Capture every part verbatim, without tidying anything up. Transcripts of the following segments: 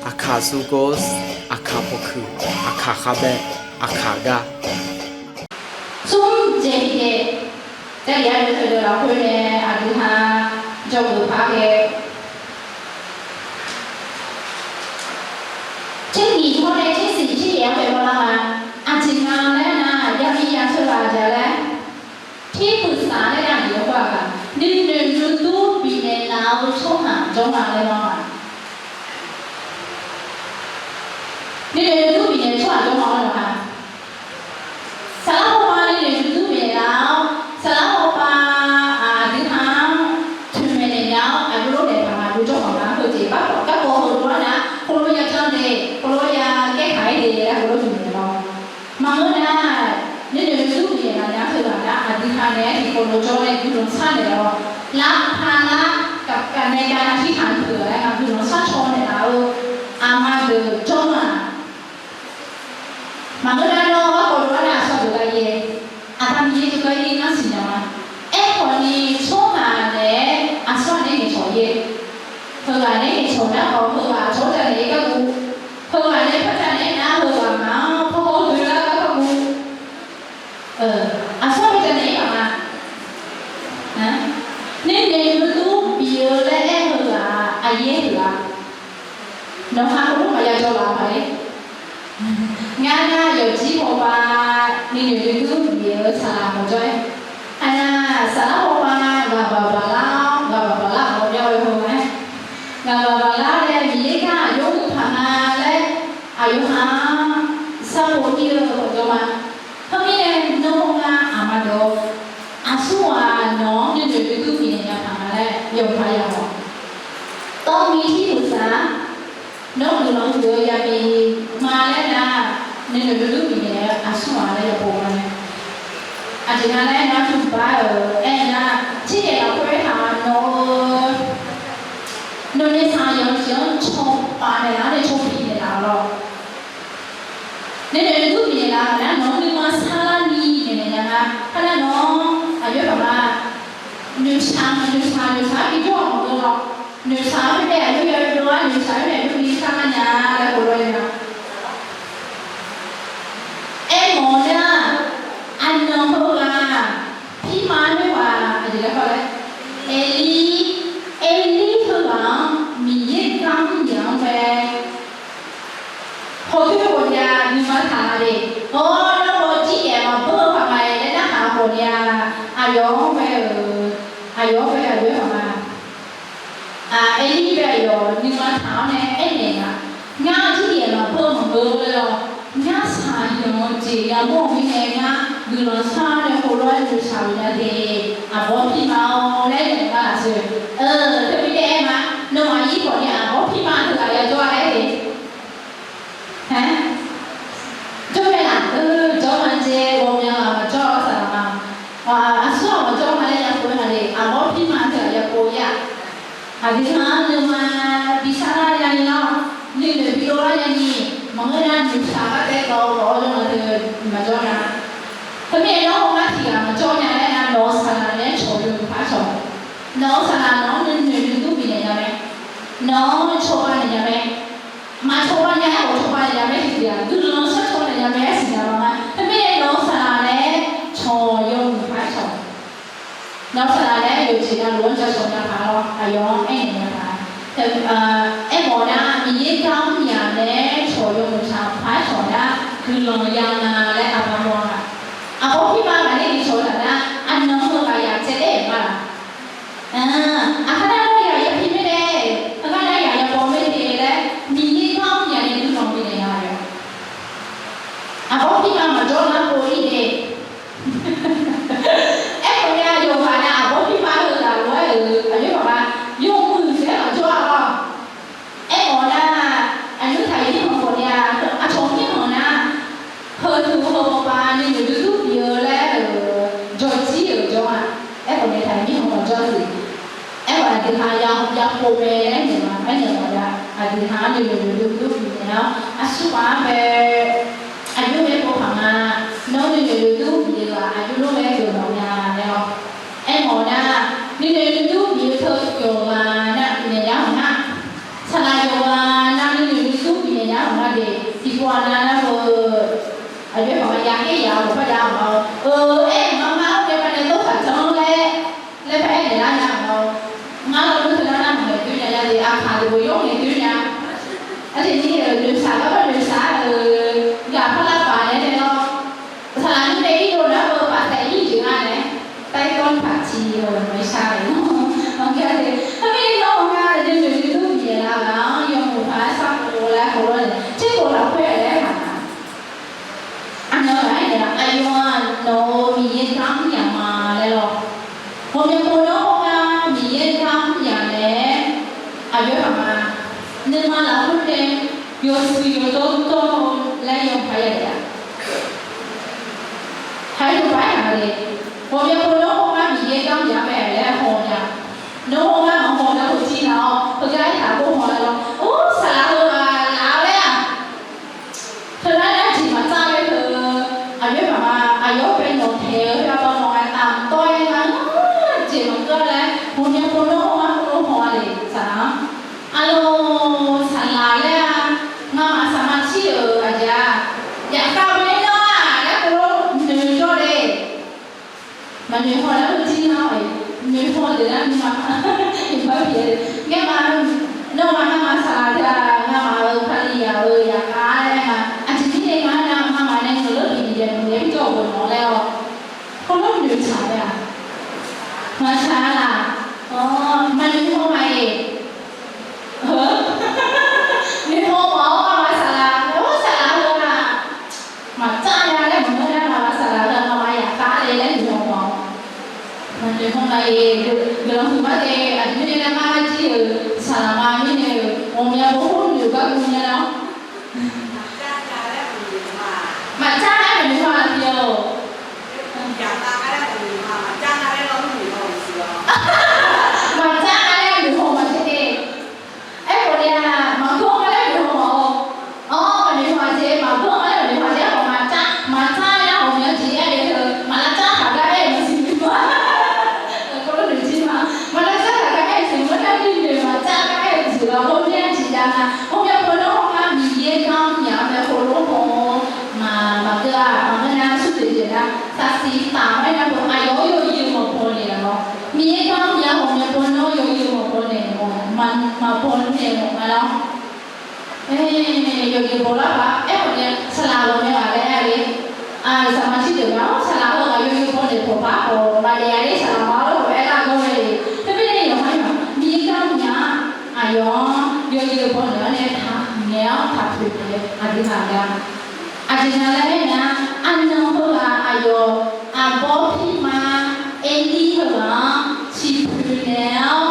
Aqkaq surgor, aqkaq pawkuiq, aqkaq khavbae, aqkaq gar. Smr jeq tiqjeq, Jarlif arluf teudeuq lafkhoer nae aqdui ha jawrgeuf par ghae, tser nyiq hawr nae tser siq tser yaef-anr bae mawrlar ma. Aqjeq nga laer nar, yabi ya teughaq jaq laer, ที่ปรึกษา laer nar, aqjeq-anr khoer-aq, nuinoeq nuidur bifnaeq laf-eu tsawrhaq jawr nga laer mawr-aq, nuinoeq nuidur bifnaeq tsawrhaq jawr nga-awr lawq-aq, saqlar hawpav nuinoeq nuidur bifnaeq laf-awr, saqlar hawpav aqdui ha-anr toeqmaeq naeq nya-awr, aqjox lof naeq paq ma, aqjox jawr paq ma, heujeq garkawv heu lof-aer nar, khoerlof ya janr de, khoerlof ya kaerkaq-aer de laer khoerlof toeqmaeq lawr. Maqngeur nar, nuinoeq nuidur bifnaeq laf nya teughaq nar, aqdui ha naeq-aer tiqkawv lof jawr nae guiqlanq shar naeq laf-awr, lavpaq lar gaq nae gaq-a tirhaq teughaq laer nga guiqlanq shar caw naeq laf-eu aqma deuq jawr ma. Maqngeur nar, nawr garkawv lof-aer nar aqsur deuq gha-ir-aer, Aqda Miqyaer jawrgar ir ngar siqnya ma. Aerkhawf ni tsawrhaq naeq-aer aqsur naeq-aer ngaeqcawq-ir-aer, heughaq naeq-aer ngaeqcawq nar khawf, heughaq aqcawq-anr janaeq-ir gar guv, heughaq nae par janaeq-aer nar heughaq ngaq-anr paw hawr doe lar gar par guv. Aqsur-anr janaeq-ir ghaq ma. Nuinoeq nuidur bif-eu laer aer-eu heughaq aqyaer heughaq, nawq ha khoerlof maqya jawr laf paq-aer. Ngar nar yawqjir hawpav nuinoeq nuidur bif-eu saqlaq maqjawr-aer. Aqyawf saqlar hawpav ghaqbaq baqlar-awr, ghaqbaq baqlar-awr mawr-aer heu-aer, ghaqbaq baqlar nae Miqyaer gar aqjox-anr paq nga laer, aqyawf ha-anr sarpov-ir-eu hawqjawr ma. Khoermirnae, nawr ngar aqma deuq-awr, aqsur ghaq nawq-anr nuinoeq nuidur bifnaeq nya paq nga laer yawqha ya-awq. ต้องมีที่ปรึกษา Nawr guiqlanq huiq-eu yabi ma laer nar, nuinoeq nuidur bifnaeq-eu aqsur ghaq laer yawpov ma nae. Aqjeq nga laer nar, tuvbar-euq aernar, tiryaef lafkhoer taq nawq-eu, nawq nae saqyanq-eu jeq-anr cawba naeqlaf-awr nae cawba bifnaeq laf-awq lawr. Nuinoeq nuidur bifnaeq laf-awq nar, nawq-anr nuima sarlar ni naeqnaeq nya nga. Kharnar nawq-anr aqjox-aer paq ma, noeqshaq noeqshaq noeqshaq-aer bijawr-awq maqngeur lawr. Noeqshaq-anr khoer nae aqjox ya dov-ar, noeqshaq-anr khoer nae aqjox bi sarlar nya laer hawlar-eu nga. Aermawf-eu nar, aqnanq heughaq pirma-anr khoerghaq aqjeq laer hawlar-aer, Erlir, Erlir heughaq-anr Miqyaer gar mr yaf-anr mae. Hawdoer ghawqmya nuima taq-a de. Hawr-awr nawr-eu tiryaef maqbeur-eu paq mae laer narhaq ghawqmya, aqyawf-anr bae-euq, aqyawf-anr bae aqjox-aer paq ma. Erlir bae aqyawf nuima taq-awr nae aernaeq nga, ngar tiryaef maqbeur-eu maqngeur-a lawr. Ngar shaqyanq-eu jeq yamawr-eu mirnae ngar guiqlanq shar-awr nae heulof-aer noeqshaq-euq nya de. Aqbawr pirma-awr laer naeq nga lafshoer. Teumirnae aer ma, nawmaf ir khawf ni aqbawr pirma teughaq yajawr-a laer de. Jawr mae laf, jawr ma jeq ghawqmya-aq maqjawr-awr saqlaq ma. Aqsur-aq maqjawr ma laer yapov-aer nga le, aqbawr pirma teughaq yapov-ir-aq. Aqdui ha-anr nuima bi sarlar ya ni lawr, nuinoeq bi dovlar ya ni, maqngeur nar noeqshaq gar tae dawq-eu ghawq-awr jawr nga teu maqjawr nya. Teumirnae nawr-eu ngar tiqghaq maqjawr nya laer nar, nawq-eu saqlaq naeq-aer cawq yawmuiq par cawq. Nawq-eu saqlaq nawq-anr nuinoeq nuidur bifnaeq nya mae. Nawq-anr cawba naeq nya mae. Maqcawba nya-aer ghawq cawba naeq nya mae siq-aq, guiqlanq shar cawba naeq nya mae-aer siqnya ma. Teumirnae nawq-eu saqlaq naeq-aer cawq yawmuiq par cawq. Nawq-eu saqlaq naeq-aer yawqjeq navluf-anr jacawq nya paq-awr aqyawf-anr aernaeq nya paq. Aermawf nar, Miqyaer gar mr yaf naeq-aer cawq yawmuiq taq par cawq nar, guiqlanq ya nga laer aqma mawr-a. Aqbawr pirma ghaq nae ni cawq-eu taf nar, aqnan heu ghaq yaf tsaevler-euq ma laq. Aqkar nar nawr yaq yapi mirnae, aqkar nar yaq yabawq mirnae laer, Miqyaer gar mr yaf nae guiqlanq bifnaeq nga-a. Aqbawr pirma maqjawr nar pov-ir de. Aerkhawf ni aqyawf ghaq nae aqbawr pirma heu laflof-aer-euq aqjox-aer paq ma, yawmuiq saef-aer maqjawr-a lawr. Aerkhawf nar, aqyawf taq-euq mirkhanq khawf ni-a, aqcawq mirkhanq nar, heu teu heu bawbav nuinoeq nuidur bif-eu laer-euq jawrjir-euq jawr-aq. Aerkhawf nae taq-euq mirkhanq maqjawr siq. Aerkhawf aqdui ha yapov mae laer naeq ma, aernaeq ma ya. Aqdui ha nuinoeq nuidur bifnaeq-awr aqsur ghaq-anr bae aqjox-aer pov paq nga. Nawr nuinoeq nuidur bif-eu-aq aqjox lof-aer geufmawf nya laer-awr. Aermawf nar, nuinoeq nuidur bif-eu teu yawqghaq nar bifnaeq nya-awq nar, saqlaq yawqghaq nar nuinoeq Tiqpov-aq nar nar-eu, aqjox-aer paq ma ya khaer ya-eu maqpar jav-a. Aer-eu ma ma-awr nae paq nae tawr taq can laer, laer paq-aer naeqlar nya-a. Ngar lawr teu nar nar maqngaeq doer nya ya de, aqkaq deuq bof yawr ngaeq doer nya. Aqjeq mirnae noeqshaq gar par noeqshaq-a-euq ghaq par lavpaf naeq nae lawr. Saqlaq nymr nae irdov nar-eu paf taef ir jeq nga nae, ไต้ต้นผักชี-euq maqshar-euq. Maqngeur de, heumirnae nawr-eu ngar aqjox noeq noeq dur bif-aer lar ghaq-anr yawmuiq paq-aer sarkhof laer khof-awr nae tserkhof lafkhoer-aer laer haq-a. Aqnan ghaq-aer naeq-a, aqyawf-aq nawq-euq Miqyaer gar mr yaf ma laer lawr. Ghawqmya pov nawr hawr ngar Miqyaer gar mr yaf naeq-aer, aqjox-aer paq ma, nuima lafkhoer nae yawshuif yawdawr dawr-eu laer yawpaq ya daef-a. Haiq teu paq-aer haq le, ghawqmya pov nawr hawr ngar Miqyaer gar mr yaf mae laer haw nya. Nawr hawr ngar maqhaw nar heutir nar-awr heugar aertaq khof haw-a lawr. Or, saqlaq heu-aq laf-eu laer-aq, teunar nar jeq maqtsar laer teu, aqjox-aer paq ma, aqyawf-anr bae nawq taeq-eu heu-aq bae mawf nga taq mqdawr-aer nga, jeq maqkeuv laer ghawqmya pov nawr hawr ngar khoerlof haw-a le saqlaq-anr. Aqlawq saqlaq laer-a, ngamaf saqma shir-euq aqjeq-aq, yaqkhav bae nar-aq laer khoerlof noeq jawr le. Maqnoeq haw lar-eu jir nar-aq, noeq haw deuq nar nuima iqbax pyeuf-a. Ngar ma, nawmaf ngamaf saqlaq teu-aq, ngamaf-euq Kalizaq-euq yaqkhav laer nga. Aqjeq mirnae nga nar, ngamaf nae ngeuqleur bif bif jaeq maqnaeq-aer bijawr-euq bawq nawq laer-awr, khoerlof noeqtaq-a. Maqtaq-a laq. Maqnoeq haw ma-iq. Noeq haw mawf-awr ngamaf saqlaq, saqlaq heu-aq, maqtsar nya laer maqngeur nar, ngamaf saqlaq heu-aq ngamaf yaqkhav le laer noeq haw mawf-awr. Maqnoeq haw ma-iq, guiqlanq huiq mar de, aqjeq mirnae nar mar jir-euq saqlaq ma mirnae-euq ghawqmya pov khoer noeq gar guv nya nar. Maqcar nar maqnoeq haw laf pyeuf-awq. Maqcar nar noeq haw maqtser de. Aerkhawf ni-aq, maqgeur-a laer noeq haw mawf-awr, maqnoeq haw-a jeq, maqgeur-a laer maqnoeq haw jeq, aerkhawf maqcar, maqcar nar ghawqmya jeq aer-eu teu, maqlavcar taq gar aer-eu maqsiq noeq ma. Khoerlof noeq jir ma. Maqlavcar taq gar aer-eu siq noeq ma, nar bi noeq maqcar gar aer-eu jeq-aq ghawqmya jeq jav nga. Ghawqmya pov nawr hawr ngar Miqyaer gar mr yaf-eu mae khoerlof haw-awr, maqgeur-a, maqngeur nar smr deuq jeq nar saqsiq taf-aer nar, aqyawf-anr yawzeu maqbaw naeq-a lawr. Miqyaer gar mr yaf ghawqmya pov nawr yawzeu maqbaw naeq mawf, maqbaw naeq mawf nga lawr. Yawzeu baw lar paq, aerkhawf ni saqlaq ghawqmya ghaq laer aer-a le. Saqma shir deuq nar-awr saqlaq heu-aq yawzeu baw naeq pawq paq khawf maqdaef-a le, saqlaq ma-awr lawr khawf aerlar gawr-aer le. Teumirnae yawqha-aq Miqyaer gar mr yaf-a, aqyawf-anr yawzeu baw naeq-awr nae taqngaeq-awr taqpoeq naeq-eu aqdui ghaq gar. Aqjeq nga laer aernar, arnan heughaq aqyawf aqbawr pirma Erlirheughaq-anr ciqpoeq naeq-awr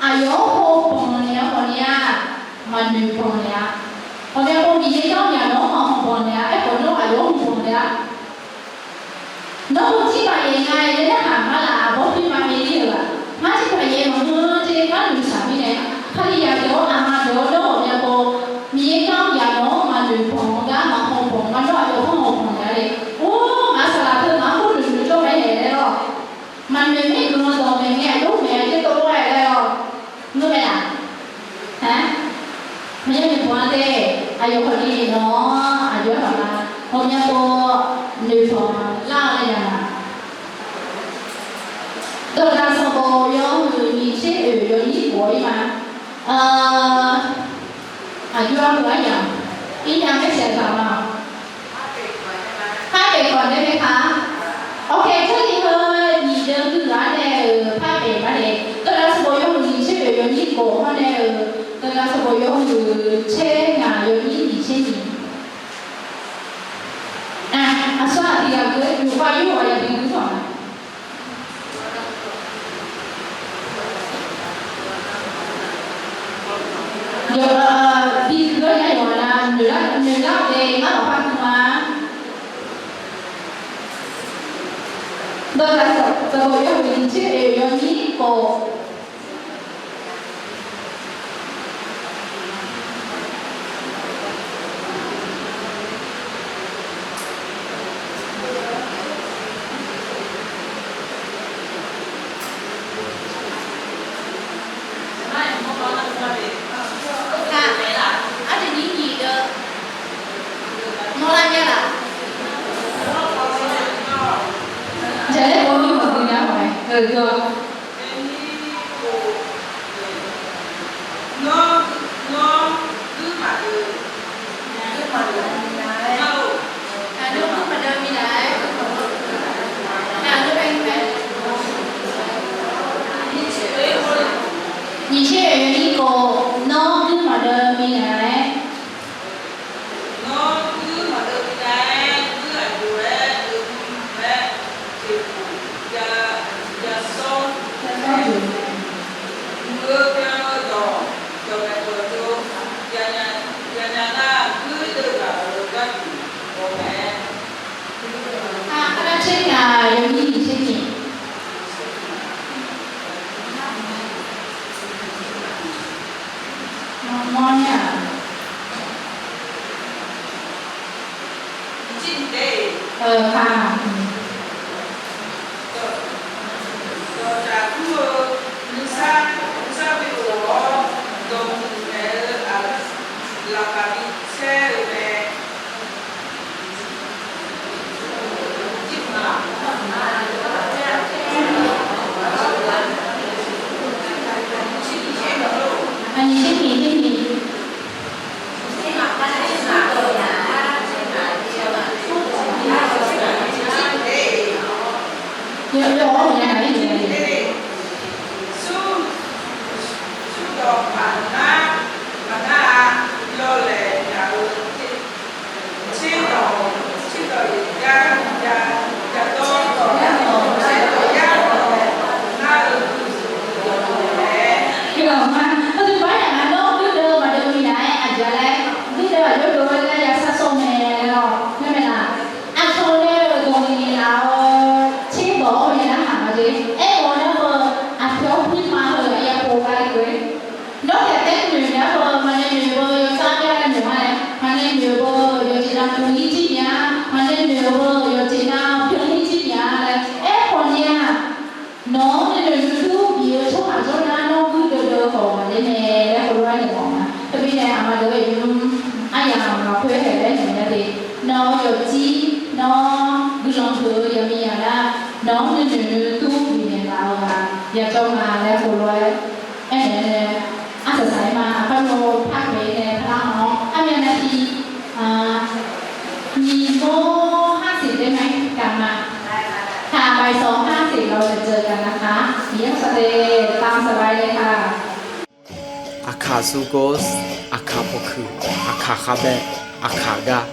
aqyawf-anr hawbanq naeq-eu khawf ni-aq, maqnoeq banq naeq-a. Ghawqmya pov Miqyaer gar mr yaf nawq-anr maqhaw banq naeq-a. Aerkhawf nawr aqyawf-anr haw banq naeq-a. Nawr hawjir paq yaeq nga-aer laer narhaq mar laf, aqbawr pirma Erlirheughaq. Ngar jir paq yaeq maqngeur jeq gar noeqshaq mirnae, Kalizaq deuq-awr aqma deuq-awr nawr ghawqmya pov Miqyaer gar mr yaf nawq-anr maqnoeq banq-eu gar maqhaw banq-eu gar nawr aqyawf-anr haw banq naeq-a le. Or, ngaq saqlaq teu ngaq-anr khoer noeq noeq jawr mae naeq laer lawr. Maqnoeq mir guiqlanq dawq maeq ngae aqjox maeq-a jeq tov-aer laer lawr. Ngeur mae laf? Aq, maqya noeq banq-a de. Aqyawf khawf ni nawq-anr aqjox-aer paq ma, ghawqmya pov noeq banq lar-eu nae yaq-a. Dawqdaq sanqbof yawhuiq nyiq tser oeq yawnyir khof-ir ma. Aqjox-aer heu-aer yaq, irnya maer saeq taq ma. Par pyeuf khawf nae mae ka. Ok, tser ni heu nyiq deuq dui ghaq nae-euq par pyeuf ma de. Dawqdaq sanqbof yawhuiq nyiq tser oeq yawnyir khof-anr nae-euq, dawqdaq sanqbof yawhuiq tser ngaq yawnyir nyiq tser nyiq. Aqsur aqdui ghaq geu-aer yufkhav yur-awq ya bi gui-awq ma. Yawqghaq bi gui-awr nya yawqghaq na noeqlar, noeqlar-awq de, ngar lawqpar gui ma. Dawqdaq sanqbof yawhuiq nyiq tser oeq yawnyir khof. Aqjeq nyiq nyiq deuq. Aerkhawf, maqgui nya-a. Heu deuq-aq, nyiq tser oeq yawnyir khof, nawr guir maqdeuv minaeq-aer. Nawr guir maqdeuv minaeq-aer, guir aqjox-aer deuv-ir-aer, jeqhuq ya, ya sawr, muiq-eu byan-eu dawq, dawqmaeq dawqtsov, ya nya nar, guir deuv ghaq-euq gharduq ghawqmae. Aqkar tser ngaq yawnyir nyiq tser nyiq. Mawr nar-aq, dawqtsaf dur-eu nuisar, nuisar bi ghof-awr, dawqmuiq naeq-eu laqkhaq bi caer-eu mae. Aqduimaf-anr yamq-anr nawr guirdeuv maqdeuv minav-aer aqjeq-a laer, guirdeuv aqjox dov-aer laer ya sar sawr mae laer-awq. Ngar mae laf, aqcawq nae-euq dawq ni laf-awr tser dawq-awr ya narhaq ma jeq. Aerkhawf nar-eu, aqpoeq-awr pirma heu-aq ya pov lar-ir-eu. Nawr taef taef noeq nar-eu, maqnae noeq-eu yawdzanr bya nae noeq-a laer, maqnae noeq-eu yawqjeq nav pyeuf-ir jir nya, maqnae noeq-eu yawqjeq nav pyeuf-ir jir nya laer. Aerkhawf ni-aq, nawq-anr nae noeq-eu dur bif-eu tsawrhaq jawr nar, nawr guirdeuv deuv-eu khawf maqler mae laer heulof-aer noeq mawf ma. Teumirnae aqma deuq-eu iqnymr aryamq lafkhoer haeq laer noeq nya de. Nawq-eu yawqjir nawr guiqlanq huiq-eu yaqmiqyaq nar, nawq-anr nae noeq-eu dur bifnaeq laf-eu ghaq yajawr ma laer heulof-aer aernaeq-aer nae, arsaq saq-aer ma. Aqkar lo par paq-aer nae parlar-awr armyav navni, nyiq mawr har siq taef ma-aer gaq ma. ค่ะ บ่ายสองห้าสิบ เราจะเจอกันนะคะ เยี่ยมสวัสดี ตามสบายเลยค่ะ Aqkaq sugor, aqkaq pawkuiq, aqkaq khavbae, aqkaq gar.